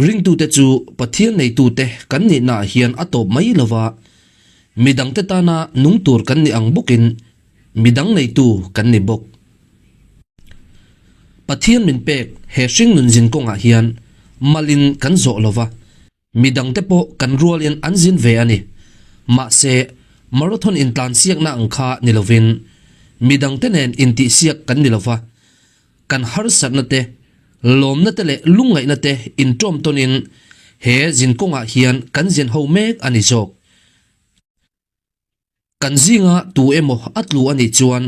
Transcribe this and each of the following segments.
Ringtute chu Pathian neitute kan nihnaah hian a tawp mai lo va, midangte tana nung tur kan ni ang bawkin midang neitu kan ni bawk. Pathian min pek he hringnun zin kawngah hian malin kan zawh lo va, Midangte pawh kan rualin an zin ve a ni. Mahse, marathon intlansiakna ang kha ni lovin, midangte nen intihsiak kan ni lova, kan harsatna te, lawmna te leh lungngaihna te inṭawm tawnin he zinkawngah hian kan zin ho mek a ni zawk. Kan zinga tu emaw a tlu a nih chuan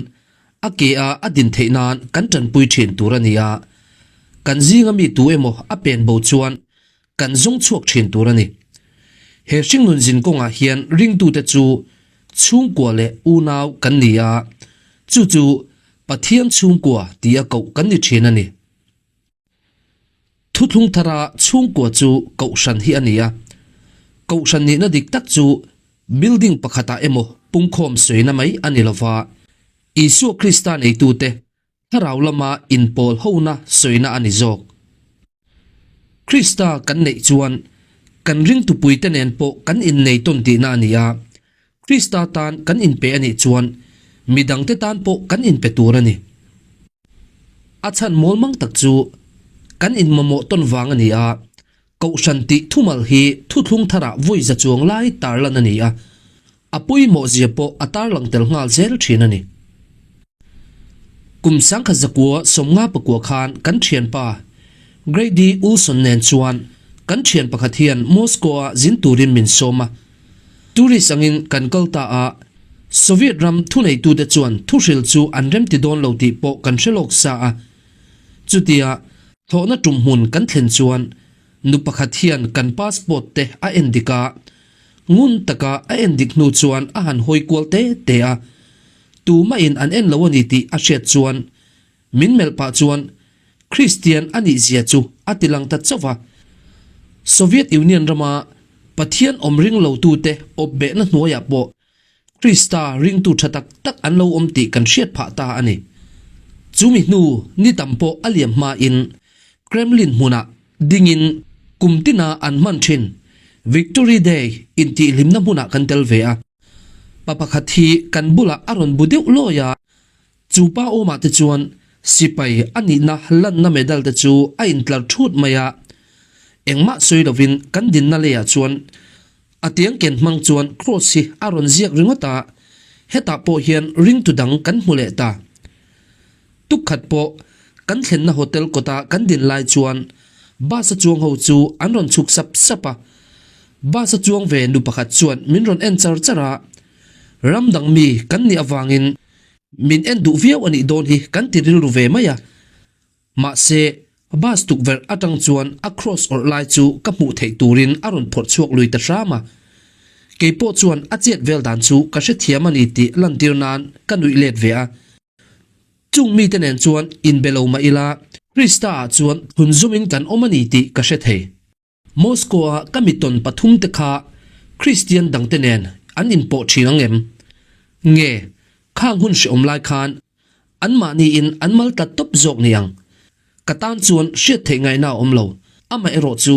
a ke a a din theih nan kan tanpui thin tur a ni a, kan zinga mi tu emaw a pen bo chuan kan zawng chhuak thin tur a ni. He hringnun zin kawngah hian ringtute chu chhungkua leh unau kan ni a, chu chu Pathian chhungkua tia koh kan ni thin a ni. Thuthlung thara chhungkua chu Kohhran hi a ni a, Kohhran nihna dik tak chu building pakhatah emaw pungkhawm sawina mai a ni lova, Isua Krista neitute thlarau lama inpawl hona sawina a ni zawk. Krista kan neih chuan kan ringtupuite nen pawh kan innei tawn tihna a ni a, Krista tan kan inpe a nih chuan midangte tan pawh kan inpe tur a ni. A chhan mawlmang tak chu kan inmamawh tawn vang a ni a, Kohhran tih thumal hi thuthlung tharah vawi za chuang lai tarlan a ni a, a pawimawh zia pawh a tarlang tel nghal zel thin a ni. Kum sangkhat zakua sawmnga pakua khan kan thianpa Grady Ulson nen chuan kan thian pakhat hian Moscow-a zin turin min sawm a. Tourist angin kan kal ta a, Soviet ram thuneitute chuan thuhril chu an remti dawn lo tih pawh kan hre lawk sa a. Chutia thlawhna tum hmun kan thlen chuan nu pakhat hian kan passport te a en dik a, ngun taka a en dik hnu chuan a han hawi kual te te a. Tumahin an en lo a ni tih a hriat chuan min melh pah chuan Kristian a nih zia chu a ti lang ta chauh va. Soviet Union rama Pathian awm ring lotute awp behna hnuaiah pawh Krista ringtu tha tak tak an lo awm tih kan hriat phah ta a ni. Chumi hnu ni tam pawh a liam hmain Kremlin hmunah dingin kum tina an hman thin Victory Day intihhlimna hmunah kan tel ve a. Pa pakhat hi kan bulah a rawn bu deuh lawi a, chu pa awmah te chuan sipai a nihna lanna medal te chu a intlar thut mai a, engmah sawi lovin kan dinna leiah chuan a tiang ken hmang chuan cross hi a rawn ziak ringawt a, hetah pawh hian ringtu dang kan hmu leh ta. Tukkhat pawh kan thlenna hotel kawta kan din lai chuan bus a chuang ho chu an rawn chhuk sap sap a, bus a chuang ve nu pakhat chuan min rawn en char char a, ram dang mi kan nih avangin min en duh viau a nih dawn hi kan ti rilru ve mai a, mahse bus tukverh atang chuan a cross awrh lai chu ka hmuh theih turin a rawn phawrh chhuak lui ta hram a, keipawh chuan a chet vel dan chu ka hrethiam a ni tih lantir nan ka nuih let ve a. Chung mite nen chuan inbe lo mah ila, Krista-ah chuan thunzumin kan awm a ni tih ka hre thei. Moscow-a ka mitawn pathumte kha Kristian dangte nen an inpawh thin ang em? Nge, khang hun hreawm lai khan anmahniin an mal tlat tawp zawk ni ang? Ka tan chuan hriat theih ngaihna a awm lo. Amaherawh chu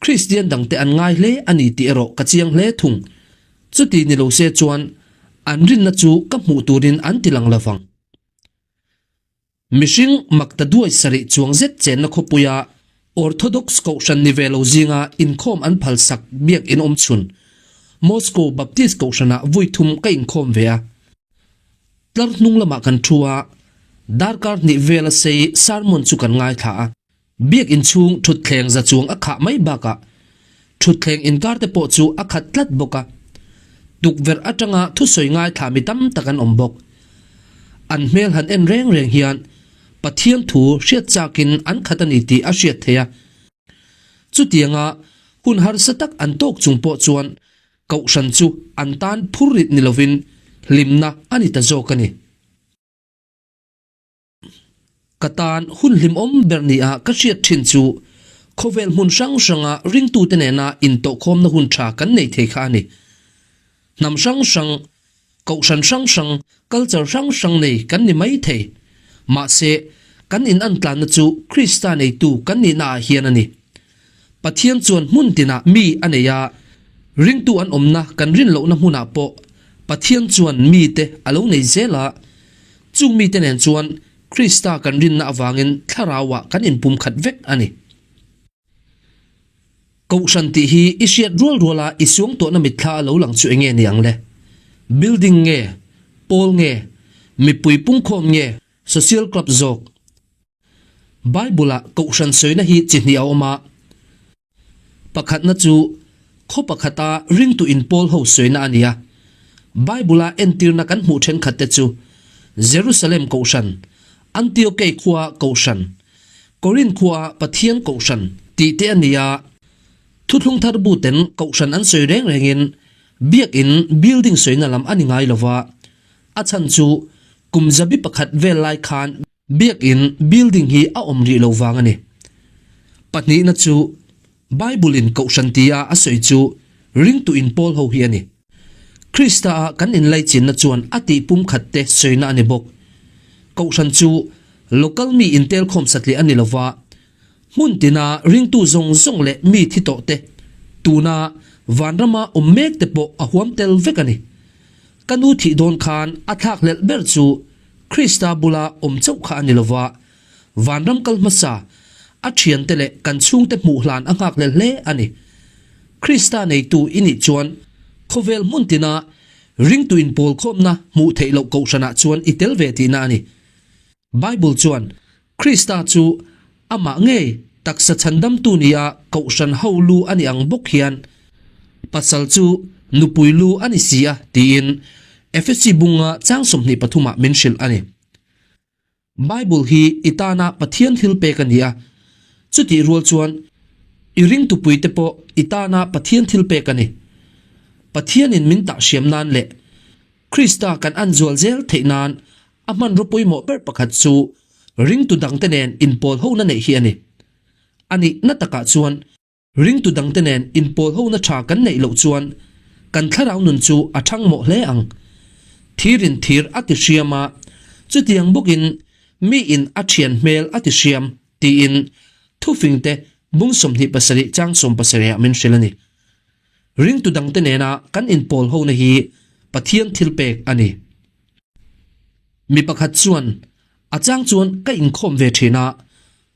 Kristian dangte an ngai hle a ni tih erawh ka chiang hle thung. Chuti ni lo se chuan an rinna chu ka hmuh turin an ti lang lo vang. Mihring makta duai sarih chuang zet chenna khawpuia Orthodox Kohhran ni ve lo zinga inkhawm an phalsak biak in awm chhun Moscow Baptist Kohhranah vui thum ka inkhawm ve a. Tlar hnung lamah kan thu a, darkar hnih vela sei sermon chu kan ngaithla a. Biakinn chhung thutthleng za chuang a khah mai bakah thutthleng inkar te pawh chu a khat tlat bawk a. Tukverh atanga thusawi ngaithla mi tam tak an awm bawk. An hmel han en reng reng hian Pathian thu hriat chakin an khat a ni tih a hriat theih a. Chutianga hun harsa tak an tawk chung pawh chuan Kohhran chu an tan phurrit ni lovin hlimna a ni ta zawk a ni. Ka tan hun hlimawm ber nia ka hriat thin chu khawvel hmun hrang hranga ringtute nena intawhkhawmna hun tha kan nei thei kha a ni. Hnam hrang hrang, kohhran hrang hrang, culture hrang hrang nei kan ni mai thei. Mahse, kan inantlanna chu Krista neitu kan nihnaah hian a ni. Pathian chuan hmun tinah mi a nei a, ringtu an awmna kan rin lohna hmunah pawh Pathian chuan mite a lo nei zel a. Chung mite nen chuan Krista kan rinna avangin thlarauah kan inpumkhat vek a ni. Kohhran tih hi i hriat rual ruala i suangtuahna mitthla a lo lang chu enge ni ang le? Building nge? Pawl nge? Mipui pungkhawm nge? Social club zawk? Bible-ah kohhran sawina hi chi hnih a awm a. Pakhatna chu khaw pakhata ringtu inpawl ho sawina a ni a. Bible-a entirna kan hmuh thenkhatte chu Jerusalem kohhran, Antiokei khua kohhran, Korinth khua Pathian kohhran tih te a ni a. Thuthlung thar buten kohhran an sawi reng rengin biakin building sawina lam a ni ngai lo va. A chhan chu kum zabi pakhat vel lai khan biakin building hi a awm rih lo vang a ni. Pahnihna chu Bible in kohhran tia a sawi chu ringtu inpawl ho hi a ni. Krista-a kan inlaichinna chuan a tih pumkhat te sawina a ni bawk. Kohhran chu local mi intelkhawm satliah a ni lo va, hmun tina ringtu zawng zawng leh mi thi tawh te, tuna vanrama awm mek te pawh a huam tel vek a ni. Ka nu thih dawn khan a thlakhlelh ber chu Krista bula awm chauh kha a ni lo va, Vanram kal hmasa, a thiante leh kan chhungte hmuh hlan a nghak hlel hle a ni. Krista neitu i nih chuan khawvel hmun tina ringtu inpawlkhawmna hmuh theih loh kohhranah chuan i tel ve tihna a ni. Bible chuan Krista chu amah ngei taksa chhandamtu nia kohhran ho lu a ni ang bawk hian pasal chu nupui lu a ni si a tiin Efesi bunga chang 23 ah min hrilh a ni. Bible hi i tana Pathian thil pek a ni a, chutih rual chuan i ringtupuite pawh i tana Pathian thil pek a ni. Pathianin min tah hriam nan leh Krista kan an zual zel theih nan a hmanraw pawimawh ber pakhat chu ringtu dangte nen inpawl hona neih hi a ni. A nihna takah chuan Ringtu dangte nen inpawlhona tha kan neih loh chuan kan thlarau nun chu a thang mawh hle ang. Thirin thir a ti hriam a, chutiang bawkin miin a thian hmel a ti hriam tiin thufingte bung 27 chang 70 ah min hrilh a ni. Ringtu dangte nena kan inpawlhona hi Pathian thilpek a ni. Mi pakhat chuan a chang chuan ka inkhawm ve thin a,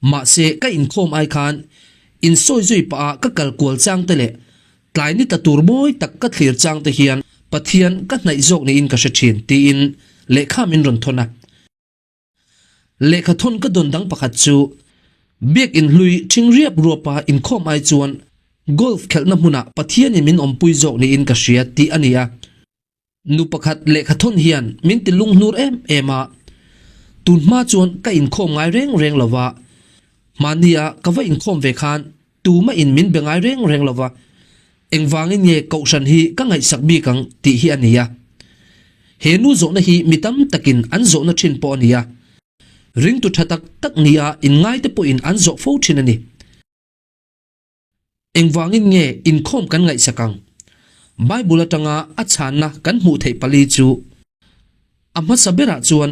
Mahse, ka inkhawm ai khan insawi zui pah a ka kal kual chang te leh tlai ni tla tur mawi tak ka thlir chang te hian Pathian ka hnaih zawk niin ka hre thin, tiin lehkha min rawn thawn a. Lehkha thawn ka dawn dang pakhat chu Biak inhlui ṭhing riap ruapa inkhawm ai chuan golf khelhna hmunah Pathianin min awmpui zawk niin ka hria tih a ni a. Nu pakhat lehkha thawn hian min ti lunghnur em em a, tun hma chuan ka inkhawm ngai reng reng lo va, hmahnia ka va inkhawm ve khan tumah in min be ngai reng reng lo va, engvangin nge kohhran hi ka ngaihsak bik ang tih hi a ni a. He nu zawhna hi mi tam takin an zawhna thin pawh a ni a, ringtu tha tak tak nia inngaite pawhin an zawh fo thin a ni. Engvangin nge inkhawm kan ngaihsak ang? Bible atanga a chhanna kan hmuh theih pali chu, A hmasa berah chuan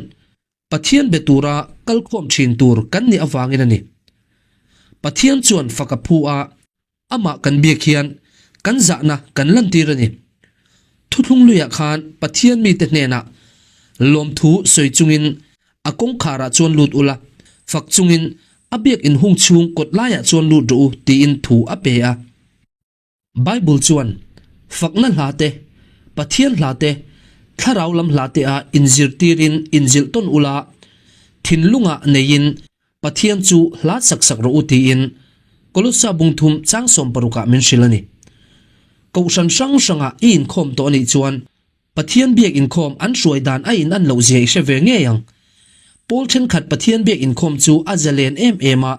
Pathian be tura kalkhawm thin tur kan nih avangin a ni. Pathian chuan fak a phu a, amah kan biak hian kan zahna kan lantir a ni. Thuthlung luiah khan Pathian mite hnenah lawmthu sawi chungin a kawngkharah chuan lut ula, fak chungin A biak inhung chhung kawt laiah chuan lut rawh u tiin thu a pe a. Bible chuan, Fakna hla te, Pathian hla te, thlarau lam hla te ah inzirtirin inzilh tawn ula, thinlungah neiin Pathian chu hla sak sak rawh u tiin Kolossa bungthum chang 60 ah min hrilh a ni. Kohhran hrang hrangah i inkhawm tawh a nih chuan Pathian biak inkhawm an hruai dan a in an loh zia i hre ve ngei ang. Pawl thenkhat Pathian biak inkhawm chu a zalen em em a,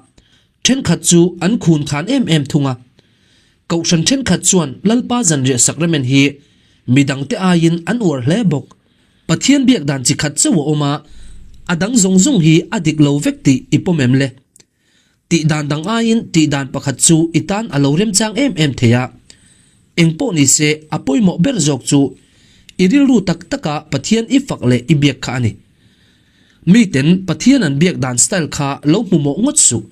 thenkhat chu an khun khan em em thung a. Kohhran thenkhat chuan Lalpa zanriah sacrament hi midangte aiin an uar hle bawk. Pathian biak dan chi khat chauh a awm a, a dang zawng zawng hi a dik lo vek tih i pawm em le? Tih dan dang aiin tih dan pakhat chu i tan a lo remchang em em thei a. Eng pawh ni se, a pawimawh ber zawk chu i rilru tak taka Pathian i fak leh i biak kha a ni. Miten Pathian an biak dan style kha lo hmu mawh ngawt suh.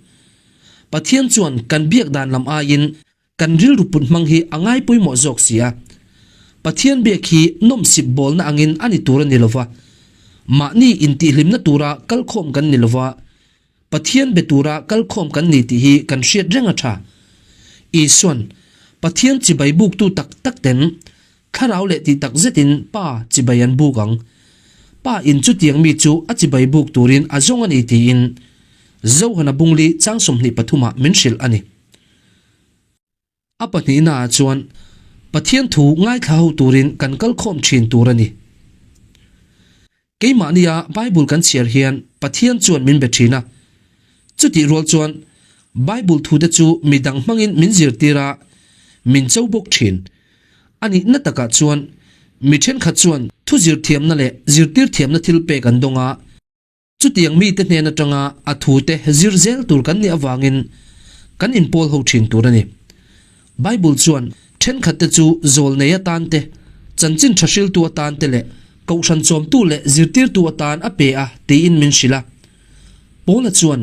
Pathian chuan kan biak dan lam aiin kan rilru put hmang hi a ngai pawimawh zawk si a. Pathian biak hi nawmsip bawlna angin a ni tur a ni lova, mahni intihhlimna tura kalkhawm kan ni lova, Pathian be tura kalkhawm kan ni tih hi kan hriat reng a tha. Isuan, Pathian chibai buktu tak tak ten thlarau leh tih tak zetin Pa chibai an buk ang. Pa in chutiang mi chu a chibai buk turin a zawng a ni tiin Zohana bungli chang 23 ah min hrilh a ni. A pahnihnaah chuan Pathian thu ngaithla ho turin kan kalkhawm thin tur a ni. Keimahnia Bible kan chhiar hian Pathian chuan min be thin a. Chutih rual chuan Bible thute chu midang hmangin min zirtir a, min cho bawk thin. A nihna takah chuan mi thenkhat chuan thu zirthiamna leh zirtir thiamna thil pek an dawng a. Chutiang mite hnen atanga a thute zir zel tur kan nih avangin kan inpawl ho thin tur a ni. Bible chuan thenkhatte chu zawlnei atan te, chanchin tha hriltu atan te leh kohhran chawmtu leh zirtirtu atan a pe a tiin min hrilh a. Paula chuan,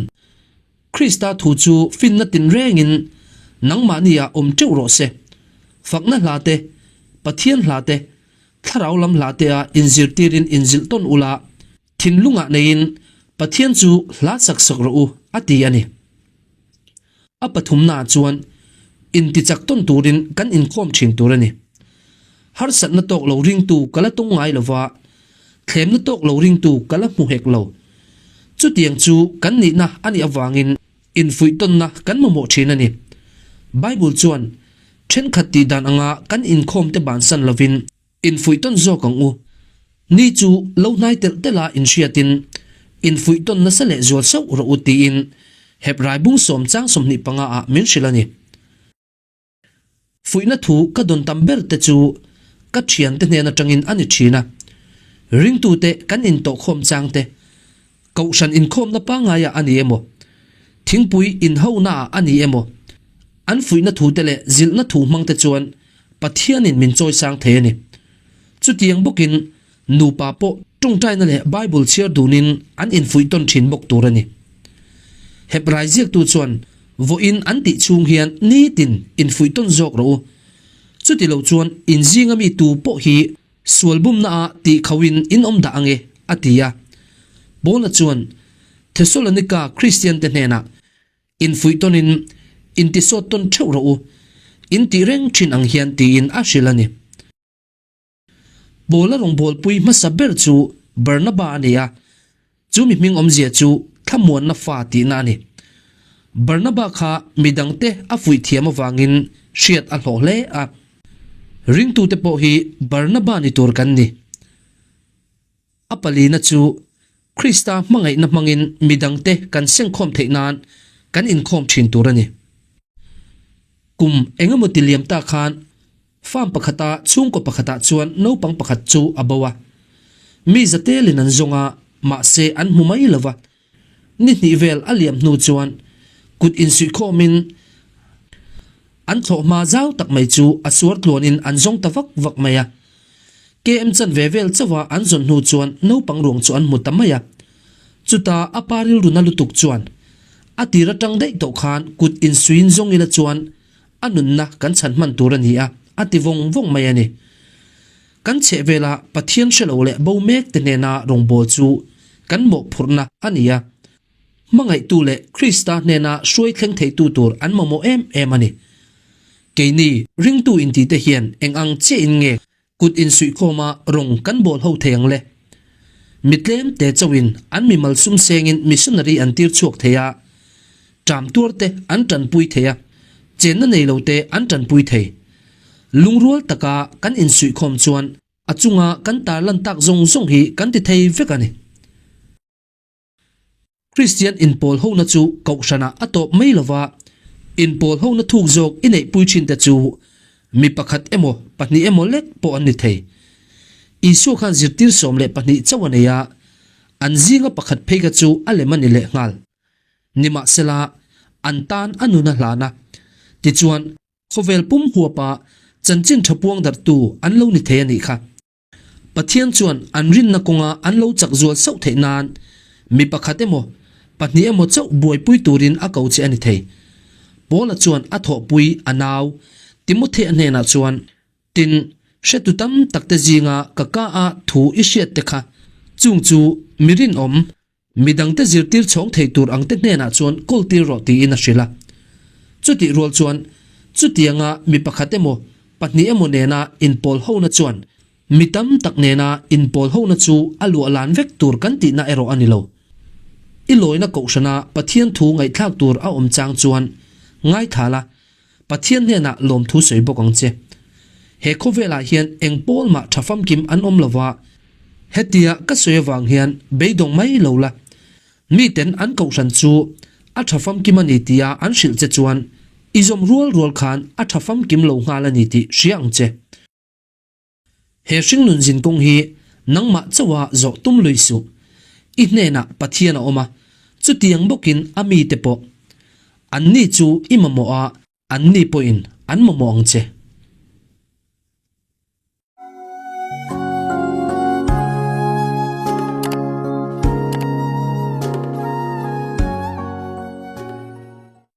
Krista thu chu finna tinrengin nangmahniah awm teuh rawh se. Fakna hla te, Pathian hla te, thlarau lam hla te-a inzirtirin inzilh tawn ula, Thinlungah neiin Pathian chu hla sak sak rawh u, a ti a ni. A pathumnaah chuan intichak tawn turin kan inkhawm thin tur a ni. Harsatna tawk lo ringtu ka la tawng ngai lo va, thlemna tawk lo ringtu ka la hmu hek lo. Chutiang chu kan nihna a nih avangin infuih tawnna kan mamawh thin a ni. Bible chuan thenkhat tih dan anga kan inkhawmte bansan lovin, Infuih tawn zawk ang u. Ni chu lo hnai telh telh a inhriatin infuih tawn nasa leh zual sauh rawh u tiin Hebrai bung sawm chang 25 ah min hrilh a ni. Fuihna thu ka dawn tam ber te chu ka thiante hnen atangin a ni thin a. Ringtute kan intawhkhawm chang te, Kohhran inkhawmna pangaiah a ni emaw, thingpui inhonaah a ni emaw, an fuihna thute leh zilhna thu hmangte chuan Pathianin min chawisang thei a ni. Chutiang bawkin nupa pawh tawngtaina leh Bible chhiar dunin an infuih tawn thin bawk tur a ni. Hebrai ziaktu chuan vawiin an tih chhung hian nitin infuih tawn zawk rawh u. Chuti lo chuan inzinga mi tu pawh hi Sual bumnaah tih khauhin in awm dah ange, a ti a. Paula chuan Thesalonika Kristiante hnenah, Infuih tawnin intisawt tawn theuh rawh u, in tih reng thin ang hian tiin a hrilh a ni. Paula rawngbawlpui hmasa ber chu Barnaba a ni a, Chu mi hming awmzia chu thlamuanna fa tihna a ni. Barnaba kha midangte a fuih thiam avangin hriat a hlawh hle a. Ringtute pawh hi Barnaba ni tur kan ni. A palina chu Krista hmangaihna hmangin midangte kan sengkhawm theih nan kan inkhawm thin tur a ni. Kum engemaw ti liam ta khan Farm pakhata chhungkaw pakhatah chuan naupang pakhat chu a bo a. Mi zatelin an zawng a, mahse an hmu mai lo va. Ni hnih vel a liam hnu chuan kut insuihkhawmin an thlawhhma zau tak mai chu a suar tluanin an zawng ta vak vak mai a. KM chanve vel chauha an zawn hnu chuan naupang ruang chu an hmu ta mai a. Chuta a pa rilru na lutuk chuan a tir atang daih tawh khan kut insuiin zawng ila chuan A nunna kan chhan hman tur a ni a, a ti vawng vawng mai a ni. Kan chhehvela Pathian hre lo leh bo mek te hnena rawngbâwl chu kan mawhphurhna a ni a. Hmangaihtu leh Krista hnena hruai thleng theitu tur an mamawh em em a ni. Keini ringtu intite hian eng ang chiahin nge Kut insuihkhawma rawng kan bawl ho thei ang le. Mi tlem te chauhin an mimal sum sengin missionary an tir chhuak thei a, ṭam tuar te an ṭanpui thei a, chenna nei lo te an ṭanpui thei. Lungrual taka kan insuihkhawm chuan a chunga kan tarlan tak zawng zawng hi kan ti thei vek a ni. Kristian inpawl hona chu kohhranah a tawp mai lova, inpawl hona thuk zawk i neihpui thinte chu mi pakhat emaw pahnih emaw lek pawh an ni thei. Isua khan zirtir 12 chauh a nei a, an zinga pakhat phei kha chu a lem a ni lehnghal. Nimahsela, an tan a nun a hlan a, tichuan khawvel pum huapa chanchin tha puang darhtu an lo ni thei a nih kha. Pathian chuan an rinna kawnga an lo chak zual sauh theih nan mi pakhat emaw, pahnih emaw chauh buaipui turin a ko che a ni thei. Paula chuan a thawhpui a nau Timothea hnenah chuan, Tin, hretu tam takte zinga ka ka a thu i hriat te kha, chung chu mi rinawm, mi dangte zirtir chhawng thei tur angte hnenah chuan kawltir rawh tiin a hrilh a. Chutih rual chuan, chutianga mi pakhat emaw, pahnih emaw nena inpawl hona chuan Mi tam tak nena inpawl hona chu a luah lan vek tur kan tihna erawh a ni lo. I lawina kohhrana Pathian thu ngaihthlak tur a awm chang chuan ngaithla la, Pathian hnenah lawmthu sawi bawk ang che. He khawvelah hian eng pawl mah tha famkim an awm lova, hetia ka sawi avang hian beidawng mai lo la. Miten an kohhran chu a tha famkim a ni tia an hrilh che chuan i zawm rual rual khan a tha famkim lo nghal a ni tih hria ang che. He hringnun zin kawng hi nangmah chauha zawh tum lui suh. I hnenah Pathian a awm a, chutiang bawkin a mite pawh. Anni chu i mamawh a, anni pawhin an mamawh ang che.